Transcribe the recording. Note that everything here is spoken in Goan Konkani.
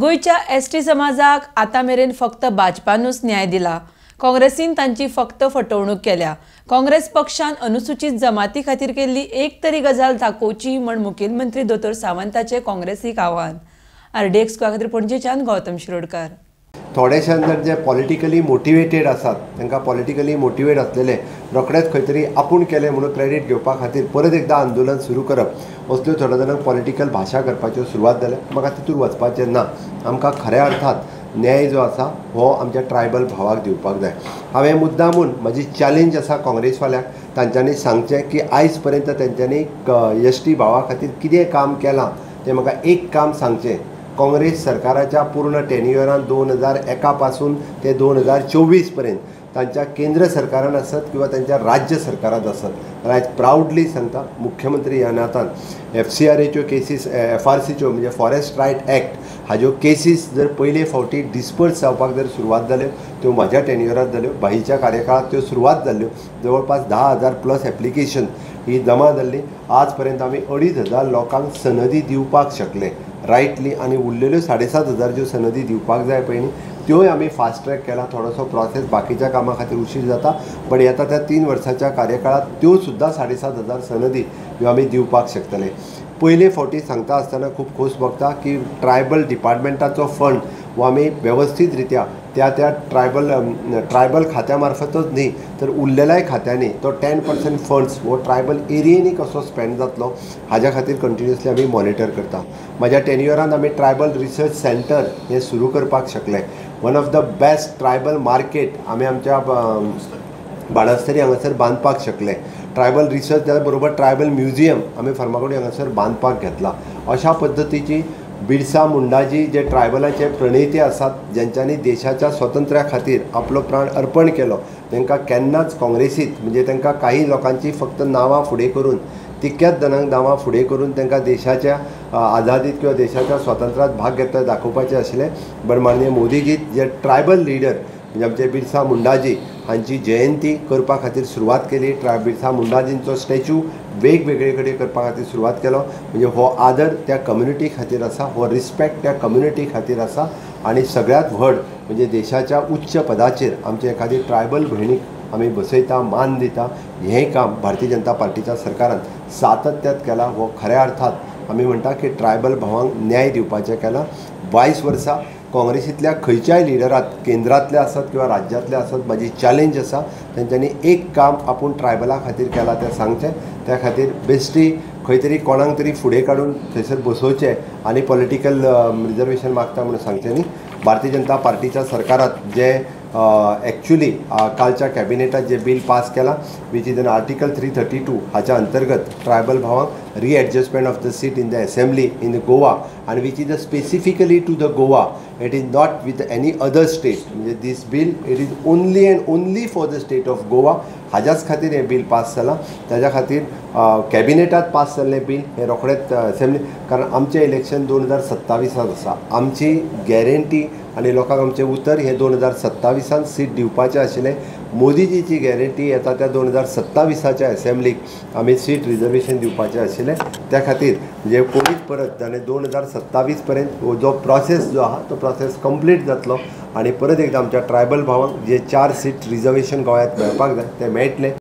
गोंयच्या एसटी समाजाक आतां मेरेन फक्त भाजपानूच न्याय दिला. काँग्रेसीन तांची फक्त फटवणूक केल्या. काँग्रेस पक्षान अनुसूचित जमाती खातीर केल्ली एक तरी गजाल दाखोवची म्हण मुखेलमंत्री दोतोर सावंताचे काँग्रेसीक आव्हान. आरडीएक्स खातीर पणजेच्यान गौतम शिरोडकर. थोडेशे जर जे पॉलिटिकली मोटिवेटेड आसात तांकां पॉलिटिकली मोटिवेट आसलेले रोखडेच खंय तरी आपूण केलें म्हणून क्रेडीट घेवपा खातीर परत एकदां आंदोलन सुरू करप असल्यो थोड्या जाणांक पॉलिटिकल भाशा करपाच्यो सुरवात जाल्या. म्हाका तितूर वचपाचें ना. आमकां खऱ्या अर्थात न्याय जो आसा हो आमच्या ट्रायबल भावाक दिवपाक जाय. हांवें मुद्दामून म्हजी चॅलेंज आसा काँग्रेसवाल्यांक, तांच्यांनी सांगचें की आयज पर्यंत तेंच्यांनी एस टी भावा खातीर कितें काम केलां तें म्हाका एक काम सांगचें. काँग्रेस सरकाराच्या पूर्ण टेन्युअरान 2001 पासून ते 2024 पर्यंत तांच्या केंद्र सरकारान आसत किंवा तांच्या राज्य सरकारांत आसत, आयज प्रावडली सांगता मुख्यमंत्री ह्या नातान एफसीआरएच्यो केसीस, एफआरसीच्यो म्हणजे फॉरेस्ट रायट एक्ट हाज्यो केसीस जर पयले फावटी डिस्पर्स जावपाक जर सुरवात जाल्यो त्यो म्हाज्या टेन्युअरांत जाल्यो. भाईच्या कार्यकाळांत त्यो सुरवात जाल्ल्यो. जवळपास 10,000 प्लस एप्लिकेशन ही जमा जाल्ली. आज पर्यंत आमी 2,500 लोकांक सनदी दिवपाक शकले रायटली आनी उरलेल्यो 7,500 ज्यो सनदी दिवपाक जाय पळय न्ही त्योय आमी फास्ट ट्रॅक केला. थोडोसो प्रोसेस बाकीच्या कामां खातीर उशीर जाता, बट येता त्या 3 वर्साच्या कार्यकाळांत त्यो सुद्दां 7,500 सनदी ह्यो आमी दिवपाक शकतले. पयले फावटी सांगता आसतना खूब खोस भोगता की ट्रायबल डिपार्टमेंटाचो फंड हो आमी वेवस्थीत रित्या त्या त्या ट्रायबल खात्या मार्फतच न्ही तर उरलेल्याय खात्यांनी तो 10% फंड्स हो ट्रायबल एरियेनी कसो स्पेंड जातलो हाज्या खातीर कंटिन्युअसली आमी मॉनिटर करता. म्हाज्या टेन्युअरान आमी ट्रायबल रिसर्च सेंटर हें सुरू करपाक शकले. One of the best tribal market आमी आमच्या बाणस्तारी हांगासर बांदपाक शकले. ट्रायबल रिसर्च त्या बरोबर ट्रायबल म्युझियम आमी फार्मागुडी हांगासर बांदपाक घेतला. अशा पद्दतीची बिरसा मुंडाजी जे ट्रायबलाचे प्रणेते आसात, ज्यांच्यांनी देशाच्या स्वातंत्र्या खातीर आपलो प्राण अर्पण केलो, तांकां केन्नाच काँग्रेसीत म्हणजे तांकां काही लोकांची फक्त नांवां फुडें करून तितक्याच जाणांक नांवां फुडें करून तांकां देशाच्या आझादीत किंवा देशाच्या स्वातंत्र्यांत भाग घेतला दाखोवपाचें आशिल्लें. बट माननीय मोदीजी जे ट्रायबल लिडर म्हणजे आमचे बिरसा मुंडाजी हांची जयंती करपा खातीर सुरवात केली. बिरसा मुंडाजींचो स्टॅच्यू वेगवेगळे कडेन करपा खातीर सुरवात केलो. म्हणजे हो आदर त्या कम्युनिटी खातीर आसा, हो रिस्पेक्ट त्या कम्युनिटी खातीर आसा. आनी सगळ्यांत व्हड म्हणजे देशाच्या उच्च पदाचेर आमचे एखादी ट्रायबल भयणीक आमी बसयता, मान दिता. हें काम भारतीय जनता पार्टीच्या सरकारान सातत्यात केलां. हो खऱ्या अर्थात आमी म्हणटा की ट्रायबल भावांक न्याय दिवपाचें केलां. 22 वर्सां काँग्रेसींतल्या खंयच्याय लिडराक केंद्रांतले आसत किंवा राज्यांतले आसत म्हाजी चॅलेंज आसा तेंच्यांनी एक काम आपूण ट्रायबला खातीर केलां तें सांगचें. त्या खातीर बेश्टी खंय तरी कोणाक तरी फुडें काडून थंयसर बसोवचें आनी पॉलिटिकल रिजर्वेशन मागता म्हणून सांगचें न्ही. भारतीय जनता पार्टीच्या सरकारांत जे एक्चुअली कालच्या कॅबिनेटात जे बील पास केलां which is an article 332 हाच्या अंतर्गत tribal भावांक readjustment of the seat in the assembly in Goa आनी which is a specifically to the Goa, it is not with any other state. म्हणजे this bill it is only and only for the state of Goa हाज्याच खातीर हें बील पास जालां. ताज्या खातीर कॅबिनेटात पास जाल्लें बील हें रोखडेंच असेंब्ली, कारण आमचें इलेक्शन 2027 आसा. आमची गॅरंटी आनी लोकांक आमचें उतर हें 2027 सीट दिवपाचें आशिल्लें. मोदीजीची गॅरंटी येता त्या 2027 असेंब्लीक आमी सीट रिजर्वेशन दिवपाचें आशिल्लें. त्या खातीर म्हणजे कोणीच परत जाणें 2027 पर्यंत जो प्रोसेस जो आहा तो प्रोसेस कंप्लीट जातलो आनी परत एकदां आमच्या ट्रायबल भावांक जे 4 सीट रिजर्वेशन गोंयांत मेळपाक जाय तें मेळटलें.